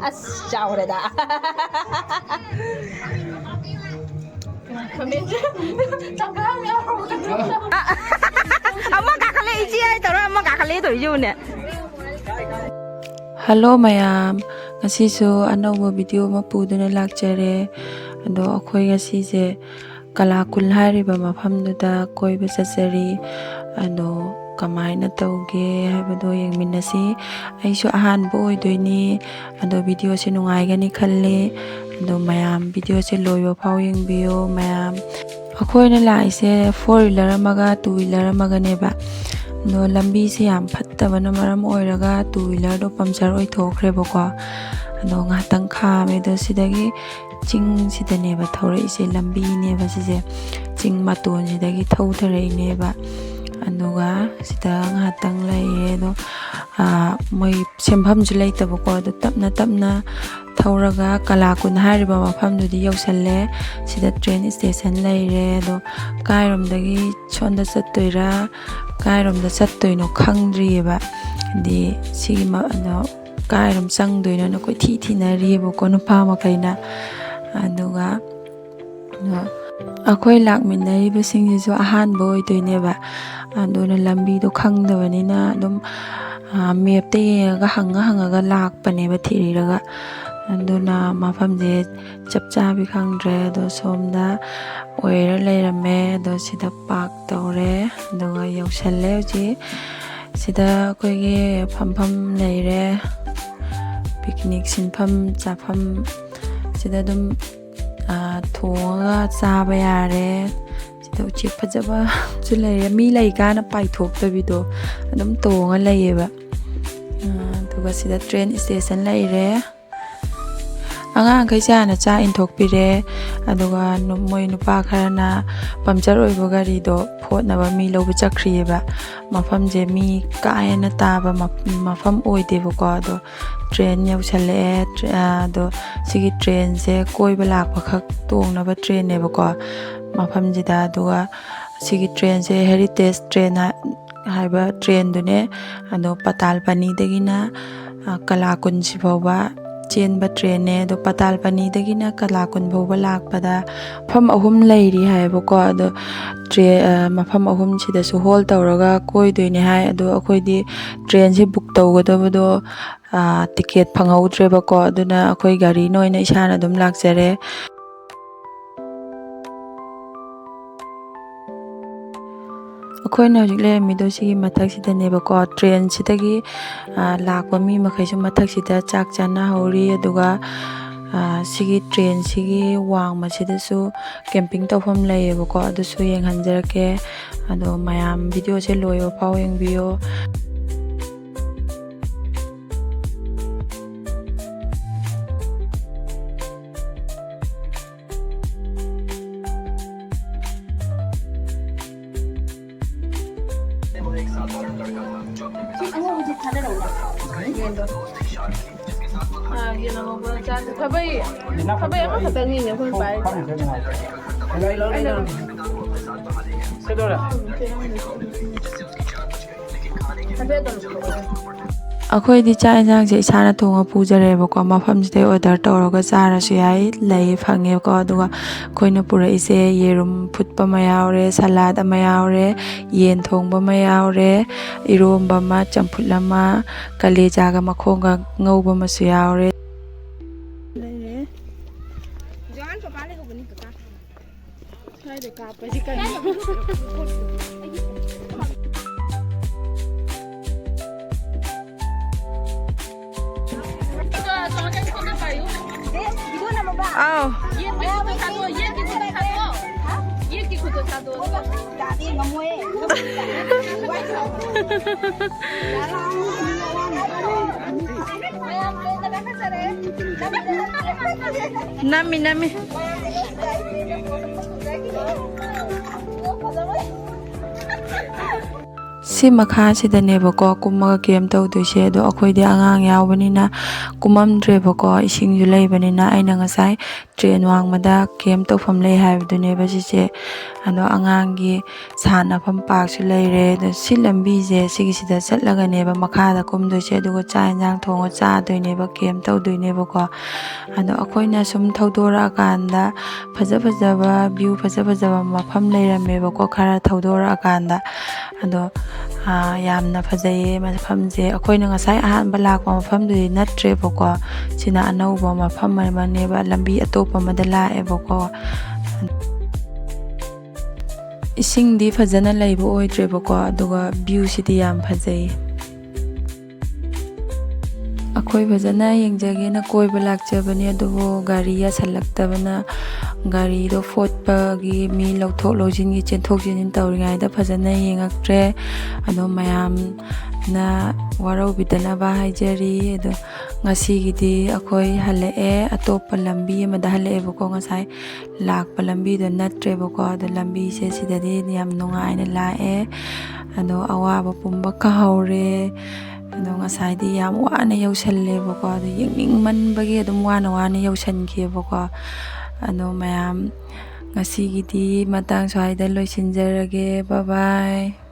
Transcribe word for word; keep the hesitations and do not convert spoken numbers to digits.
ꯑꯁ, ꯆꯥꯎꯔꯦꯗ꯫ ꯑꯃ ꯀꯥꯈꯠꯂꯛꯏ, ꯏꯆꯦ ꯍꯥꯏ ꯇꯧꯔ ꯑꯃ ꯀꯥꯈꯠꯂꯛꯏ ꯇꯧꯔꯤꯁꯤꯕꯨꯅꯦ꯫ ꯍꯜꯂꯣ ꯃꯌꯥꯝ, ꯉꯁꯤꯁꯨ ꯑꯅꯧꯕ ꯚꯤꯗꯤꯑꯣ ꯑꯃ ꯄꯨꯗꯨꯅ ꯂꯥꯛꯆꯔꯦ꯫ ꯑꯗꯣ ꯑꯩꯈꯣꯏ ꯉꯁꯤꯁꯦ ꯀꯂꯥꯀꯨꯟ ꯍꯥꯏꯔꯤꯕ ꯃꯐꯝꯗꯨꯗ ꯀꯣꯏꯕ ꯆꯠꯆꯔꯤ꯫ ꯑꯗꯣ ꯀꯃꯥꯏꯅ ꯇꯧꯒꯦ ꯍꯥꯏꯕꯗꯣ ꯌꯦꯡꯃꯤꯟꯅꯁꯤ꯫ ꯑꯩꯁꯨ ꯑꯍꯥꯟꯕ ꯑꯣꯏꯗꯣꯏꯅꯤ꯫ ꯑꯗꯣ ꯚꯤꯗꯤꯑꯣꯁꯦ ꯅꯨꯡꯉꯥꯏꯒꯅꯤ ꯈꯜꯂꯤ꯫ ꯑꯗꯣ ꯃꯌꯥꯝ ꯚꯤꯗꯤꯑꯣꯁꯦ ꯂꯣꯏꯕ ꯐꯥꯎ ꯌꯦꯡꯕꯤꯌꯣ ꯃꯌꯥꯝ꯫ ꯑꯩꯈꯣꯏꯅ ꯂꯥꯛꯏꯁꯦ four wheeler ꯑꯃꯒ two wheeler ꯑꯃꯒꯅꯦꯕ꯫ ꯑꯗꯣ ꯂꯝꯕꯤꯁꯦ ꯌꯥꯝ ꯐꯠꯇꯕꯅ ꯃꯔꯝ ꯑꯣꯏꯔꯒ two wheelerꯗꯣ puncture ꯑꯣꯏꯊꯣꯛꯈ꯭ꯔꯦꯕꯀꯣ꯫ ꯑꯗꯣ ꯉꯥꯏꯍꯥꯛꯇꯪ ꯈꯥꯝꯃꯦ꯫ ꯑꯗꯣ ꯁꯤꯗꯒꯤ ꯆꯤꯡꯁꯤꯗꯅꯦꯕ ꯊꯧꯔꯛꯏꯁꯦ, ꯂꯝꯕꯤꯅꯦꯕ ꯁꯤꯁꯦ꯫ ꯆꯤꯡ ꯃꯇꯣꯟꯁꯤꯗꯒꯤ ꯊꯧꯊꯔꯛꯏꯅꯦꯕ꯫ ꯑꯗꯨꯒ ꯁꯤꯗ ꯉꯥꯏꯍꯥꯛꯇꯪ ꯂꯩꯔꯦ꯫ ꯑꯗꯣ, ꯑꯥ, ꯃꯣꯏ ꯁꯦꯝꯐꯝꯁꯨ ꯂꯩꯇꯕꯀꯣ꯫ ꯑꯗꯣ ꯇꯞꯅ ꯇꯞꯅ ꯊꯧꯔꯒ ꯀꯂꯥꯀꯨꯟ ꯍꯥꯏꯔꯤꯕ ꯃꯐꯝꯗꯨꯗꯤ ꯌꯧꯁꯜꯂꯦ꯫ ꯁꯤꯗ train station ꯂꯩꯔꯦ꯫ ꯑꯗꯣ ꯀꯥꯏꯔꯣꯝꯗꯒꯤ ꯁꯣꯝꯗ ꯆꯠꯇꯣꯏꯔꯥ, ꯀꯥꯏꯔꯣꯝꯗ ꯆꯠꯇꯣꯏꯅꯣ ꯈꯪꯗ꯭ꯔꯤꯑꯕ꯫ ꯍꯥꯏꯗꯤ ꯁꯤꯒꯤ ꯃ-, ꯑꯗꯣ ꯀꯥꯏꯔꯣꯝ ꯆꯪꯗꯣꯏꯅꯣꯅ ꯀꯣꯏꯊꯤ ꯊꯤꯅꯔꯤꯑꯕꯀꯣ ꯅꯨꯄꯥ ꯃꯈꯩꯅ꯫ ꯑꯗꯨꯒ, ꯑ, ꯑꯩꯈꯣꯏ ꯂꯥꯛꯃꯤꯟꯅꯔꯤꯕꯁꯤꯡꯁꯤꯁꯨ ꯑꯍꯥꯟꯕ ꯑꯣꯏꯗꯣꯏꯅꯦꯕ꯫ ꯑꯗꯨꯅ ꯂꯝꯕꯤꯗꯣ ꯈꯪꯗꯕꯅꯤꯅ ꯑꯗꯨꯝ, ꯑ, mapꯇ ꯌꯦꯡꯉꯒ ꯍꯪꯉ ꯍꯪꯉꯒ ꯂꯥꯛꯄꯅꯦꯕ ꯊꯤꯔꯒ꯫ ꯑꯗꯨꯅ ꯃꯐꯝꯁꯦ ꯆꯞ ꯆꯥꯕꯤ ꯈꯪꯗ꯭ꯔꯦ꯫ ꯑꯗꯣ ꯁꯣꯝꯗ ꯑꯣꯏꯔ ꯂꯩꯔꯝꯃꯦ꯫ ꯑꯗꯣ ꯁꯤꯗ park ꯇꯧꯔꯦ꯫ ꯑꯗꯨꯒ ꯌꯧꯁꯜꯂꯦ ꯍꯧꯖꯤꯛ꯫ ꯁꯤꯗ ꯑꯩꯈꯣꯏꯒꯤ ꯐꯝꯐꯝ ꯂꯩꯔꯦ꯫ Picnic ꯁꯤꯟꯐꯝ ꯆꯥꯐꯝ꯫ ꯁꯤꯗ ꯑꯗꯨꯝ, ꯑ, ꯊꯣꯡꯉꯒ ꯆꯥꯕ ꯌꯥꯔꯦ꯫ ꯁꯤꯗ ꯎꯆꯦꯛ ꯐꯖꯕꯁꯨ ꯂꯩꯔꯦ꯫ ꯃꯤ ꯂꯩꯀꯥꯟꯗ ꯄꯥꯏꯊꯣꯛꯇꯕꯤꯗꯣ ꯑꯗꯨꯝ ꯇꯣꯡꯉ ꯂꯩꯌꯦꯕ꯫ ꯑ, ꯑꯗꯨꯒ ꯁꯤꯗ train station ꯂꯩꯔꯦ꯫ ꯑꯉꯥꯡꯈꯩꯁꯦ ꯍꯥꯟꯅ ꯆꯥꯛ ꯏꯟꯊꯣꯛꯄꯤꯔꯦ꯫ ꯑꯗꯨꯒ ꯅꯨ-, ꯃꯣꯏ ꯅꯨꯄꯥ ꯈꯔꯅ puncture ꯑꯣꯏꯕ ꯒꯥꯔꯤꯗꯣ ꯐꯣꯠꯅꯕ ꯃꯤ ꯂꯧꯕ ꯆꯠꯈ꯭ꯔꯤꯑꯕ꯫ ꯃꯐꯝꯁꯦ ꯃꯤ ꯀꯥ ꯍꯦꯟꯅ ꯇꯥꯕ ꯃꯐ-, ꯃꯐꯝ ꯑꯣꯏꯗꯦꯕꯀꯣ꯫ ꯑꯗꯣ train ꯌꯧꯁꯜꯂꯛꯑꯦ꯫ ꯇ꯭ꯔꯦ-, ꯑꯗꯣ ꯁꯤꯒꯤ trainꯁꯦ ꯀꯣꯏꯕ ꯂꯥꯛꯄꯈꯛ ꯇꯣꯡꯅꯕ trainꯅꯦꯕꯀꯣ꯫ ꯃꯐꯝꯁꯤꯗ꯫ ꯑꯗꯨꯒ ꯁꯤꯒꯤ trainꯁꯦ Heritage train ꯍꯥꯏ-, ꯍꯥꯏꯕ trainꯗꯨꯅꯦ꯫ ꯑꯗꯣ ꯄꯇꯥꯜꯄꯅꯤꯗꯒꯤꯅ, ꯑ, ꯀꯂꯥꯀꯨꯟꯁꯤ ꯐꯥꯎꯕ ꯆꯦꯟꯕ ꯇ꯭ꯔꯦꯟꯅꯦ꯫ ꯑꯗꯣ ꯄꯇꯥꯜꯄꯅꯤꯗꯒꯤꯅ ꯀꯂꯥꯀꯨꯟ ꯐꯥꯎꯕ ꯂꯥꯛꯄꯗ ꯃꯐꯝ ꯑꯍꯨꯝ ꯂꯩꯔꯤ ꯍꯥꯏꯌꯦꯕꯀꯣ꯫ ꯑꯗꯣ ꯇ꯭ꯔꯦ-, ꯑ, ꯃꯐꯝ ꯑꯍꯨꯝꯁꯤꯗꯁꯨ ꯍꯣꯜ ꯇꯧꯔꯒ ꯀꯣꯏꯗꯣꯏꯅꯦ ꯍꯥꯏ꯫ ꯑꯗꯣ ꯑꯩꯈꯣꯏꯗꯤ ꯇ꯭ꯔꯦꯟꯁꯦ ꯕꯨꯛ ꯇꯧꯒꯗꯕꯗꯣ, ꯑ, ꯇꯤꯀꯦꯠ ꯐꯪꯍꯧꯗ꯭ꯔꯦꯕꯀꯣ꯫ ꯑꯗꯨꯅ ꯑꯩꯈꯣꯏ ꯒꯥꯔꯤꯅ ꯑꯣꯏꯅ ꯏꯁꯥꯅ ꯑꯗꯨꯝ ꯂꯥꯛꯆꯔꯦ꯫ ꯑꯩꯈꯣꯏꯅ ꯍꯧꯖꯤꯛ ꯂꯩꯔꯝꯃꯤꯗꯣ ꯁꯤꯒꯤ ꯃꯊꯛꯁꯤꯗꯅꯦꯕꯀꯣ꯫ ꯇ꯭ꯔꯦꯟꯁꯤꯗꯒꯤ, ꯑ, ꯂꯥꯛꯄ ꯃꯤ ꯃꯈꯩꯁꯨ ꯃꯊꯛꯁꯤꯗ ꯆꯥꯛ ꯆꯥꯅꯍꯧꯔꯤ꯫ ꯑꯗꯨꯒ, ꯑ, ꯁꯤꯒꯤ ꯇ꯭ꯔꯦꯟꯁꯤꯒꯤ ꯋꯥꯡꯃꯁꯤꯗꯁꯨ ꯀꯦꯝꯄꯤꯡ ꯇꯧꯐꯝ ꯂꯩꯌꯦꯕꯀꯣ꯫ ꯑꯗꯨꯁꯨ ꯌꯦꯡꯍꯟꯖꯔꯛꯀꯦ꯫ ꯑꯗꯣ ꯃꯌꯥꯝ ꯚꯤꯗꯤꯑꯣꯁꯦ ꯂꯣꯏꯕ ꯐꯥꯎ ꯌꯦꯡꯕꯤꯌꯣ꯫ ꯈꯥꯕꯩ, ꯈꯥꯕꯩ ꯑꯃꯈꯛꯇꯪꯅꯤꯅꯦ ꯑꯩꯈꯣꯏꯅ ꯄꯥꯏꯔꯤꯁꯦ꯫ ꯑꯩꯅ ꯑꯩꯈꯣꯏꯗꯤ ꯆꯥꯛ ꯌꯦꯟꯁꯥꯡꯁꯦ ꯏꯁꯥꯅ ꯊꯣꯡꯉ ꯄꯨꯖꯔꯦꯕꯀꯣ꯫ ꯃꯐꯝꯁꯤꯗꯩ ꯑꯣꯔꯗꯔ ꯇꯧꯔꯒ ꯆꯥꯔꯁꯨ ꯌꯥꯏ, ꯂꯩ, ꯐꯪꯉꯦꯕꯀꯣ꯫ ꯑꯗꯨꯒ ꯑꯩꯈꯣꯏꯅ ꯄꯨꯔꯛꯏꯁꯦ ꯌꯦꯔꯨꯝ ꯐꯨꯠꯄ ꯑꯃ ꯌꯥꯎꯔꯦ, ꯁꯂꯥꯗ ꯑꯃ ꯌꯥꯎꯔꯦ, ꯌꯦꯟ ꯊꯣꯡꯕ ꯑꯃ ꯌꯥꯎꯔꯦ, ꯏꯔꯣꯝꯕ ꯑꯃ, ꯆꯝꯐꯨꯠ ꯑꯃ, ꯀꯂꯦꯖꯥꯒ ꯃꯈꯣꯡꯒ ꯉꯧꯕ ꯑꯃꯁꯨ ꯌꯥꯎꯔꯦ꯫ ꯂꯩꯔꯦ꯫ ꯁ꯭ꯋꯥꯏꯗ ꯀꯥꯞꯄꯁꯤ ꯀꯩꯅꯣ? ꯑꯥꯎ꯫ ꯅꯝꯃꯤ, ꯅꯝꯃꯤ꯫ ꯁꯤ ꯃꯈꯥꯁꯤꯗꯅꯦꯕꯀꯣ ꯀꯨꯝꯃꯒ ꯀꯦꯝ ꯇꯧꯗꯣꯏꯁꯦ꯫ ꯑꯗꯣ ꯑꯩꯈꯣꯏꯗꯤ ꯑꯉꯥꯡ ꯌꯥꯎꯕꯅꯤꯅ ꯀꯨꯝꯃꯝꯗ꯭ꯔꯦꯕꯀꯣ, ꯏꯁꯤꯡꯁꯨ ꯂꯩꯕꯅꯤꯅ꯫ ꯑꯩꯅ ꯉꯁꯥꯏ ꯇ꯭ꯔꯦꯟ ꯋꯥꯡꯃꯗ ꯀꯦꯝ ꯇꯧꯐꯝ ꯂꯩ ꯍꯥꯏꯕꯗꯨꯅꯦꯕ ꯁꯤꯁꯦ꯫ ꯑꯗꯣ ꯑꯉꯥꯡꯒꯤ ꯁꯥꯟꯅꯐꯝ ꯄꯥꯔꯛꯁꯨ ꯂꯩꯔꯦ꯫ ꯑꯗꯣ ꯁꯤ ꯂꯝꯕꯤꯁꯦ ꯁꯤꯒꯤꯁꯤꯗ ꯆꯠꯂꯒꯅꯦꯕ ꯃꯈꯥꯗ ꯀꯨꯝꯗꯣꯏꯁꯦ, ꯑꯗꯨꯒ ꯆꯥꯛ ꯌꯦꯟꯁꯥꯡ ꯊꯣꯡꯉ ꯆꯥꯗꯣꯏꯅꯦꯕ, ꯀꯦꯝ ꯇꯧꯗꯣꯏꯅꯦꯕꯀꯣ꯫ ꯑꯗꯣ ꯑꯩꯈꯣꯏꯅ ꯁꯨꯝ ꯊꯧꯗꯣꯔꯛꯑꯀꯥꯟꯗ ꯐꯖ ꯐꯖꯕ ꯚ꯭ꯌꯨ, ꯐꯖ ꯐꯖꯕ ꯃꯐꯝ ꯂꯩꯔꯝꯃꯦꯕꯀꯣ ꯈꯔ ꯊꯧꯗꯣꯔꯛꯑꯀꯥꯟꯗ꯫ ꯑꯗꯣ ꯌꯥꯝꯅ ꯐꯖꯩꯌꯦ ꯃꯐꯝꯁꯦ꯫ ꯑꯩꯈꯣꯏꯅ ꯉꯁꯥꯏ ꯑꯍꯥꯟꯕ ꯂꯥꯛꯄ ꯃꯐꯝꯗꯨꯗꯤ ꯅꯠꯇ꯭ꯔꯦꯕꯀꯣ, ꯁꯤꯅ ꯑꯅꯧꯕ ꯃꯐꯝ ꯑꯃꯅꯦꯕ, ꯂꯝꯕꯤ ꯑꯇꯣꯞꯄ ꯑꯃꯗ ꯂꯥꯛꯑꯦꯕꯀꯣ꯫ ꯏꯁꯤꯡꯗꯤ ꯐꯖꯅ ꯂꯩꯕ ꯑꯣꯏꯗ꯭ꯔꯦꯕꯀꯣ, ꯑꯗꯨꯒ ꯚ꯭ꯌꯨꯁꯤꯗꯤ ꯌꯥꯝ ꯐꯖꯩ꯫ ꯑꯩꯈꯣꯏ ꯐꯖꯅ ꯌꯦꯡꯖꯒꯦꯅ ꯀꯣꯏꯕ ꯂꯥꯛꯆꯕꯅꯤ, ꯑꯗꯨꯕꯨ ꯒꯥꯔꯤ ꯌꯥꯁꯜꯂꯛꯇꯕꯅ ꯒꯥꯔꯤꯗꯣ ꯐꯣꯠꯄꯒꯤ, ꯃꯤ ꯂꯧꯊꯣꯛ ꯂꯧꯁꯤꯟꯒꯤ, ꯆꯦꯟꯊꯣꯛ ꯆꯦꯟꯁꯤꯟ ꯇꯧꯔꯤꯉꯩꯗ ꯐꯖꯅ ꯌꯦꯡꯉꯛꯇ꯭ꯔꯦ꯫ ꯑꯗꯣ ꯃꯌꯥꯝꯅ ꯋꯥꯔꯧꯕꯤꯗꯅꯕ ꯍꯥꯏꯖꯔꯤ꯫ ꯑꯗꯣ ꯉꯁꯤꯒꯤꯗꯤ ꯑꯩꯈꯣꯏ ꯍꯜꯂꯛꯑꯦ, ꯑꯇꯣꯞꯄ ꯂꯝꯕꯤ ꯑꯃꯗ ꯍꯜꯂꯛꯑꯦꯕꯀꯣ꯫ ꯉꯁꯥꯏ ꯂꯥꯛꯄ ꯂꯝꯕꯤꯗꯣ ꯅꯠꯇ꯭ꯔꯦꯕꯀꯣ꯫ ꯑꯗꯣ ꯂꯝꯕꯤꯁꯦ ꯁꯤꯗꯗꯤ ꯌꯥꯝ ꯅꯨꯡꯉꯥꯏꯅ ꯂꯥꯛꯑꯦ꯫ ꯑꯗꯣ ꯑꯋꯥꯕ ꯄꯨꯝꯕ ꯀꯥꯍꯧꯔꯦ꯫ ꯑꯗꯣ ꯉꯁꯥꯏꯗꯤ ꯌꯥꯝ ꯋꯥꯅ ꯌꯧꯁꯜꯂꯦꯕꯀꯣ꯫ ꯑꯗꯣ ꯌꯦꯡꯅꯤꯡꯃꯟꯕꯒꯤ ꯑꯗꯨꯝ ꯋꯥꯅ ꯋꯥꯅ ꯌꯧꯁꯟꯈꯤꯑꯕꯀꯣ꯫ ꯑꯗꯣ ꯃꯌꯥꯝ, ꯉꯁꯤꯒꯤꯗꯤ ꯃꯇꯥꯡ ꯁ꯭ꯋꯥꯏꯗ ꯂꯣꯏꯁꯤꯟꯖꯔꯒꯦ꯫ ꯕꯥꯏ ꯕꯥꯏ꯫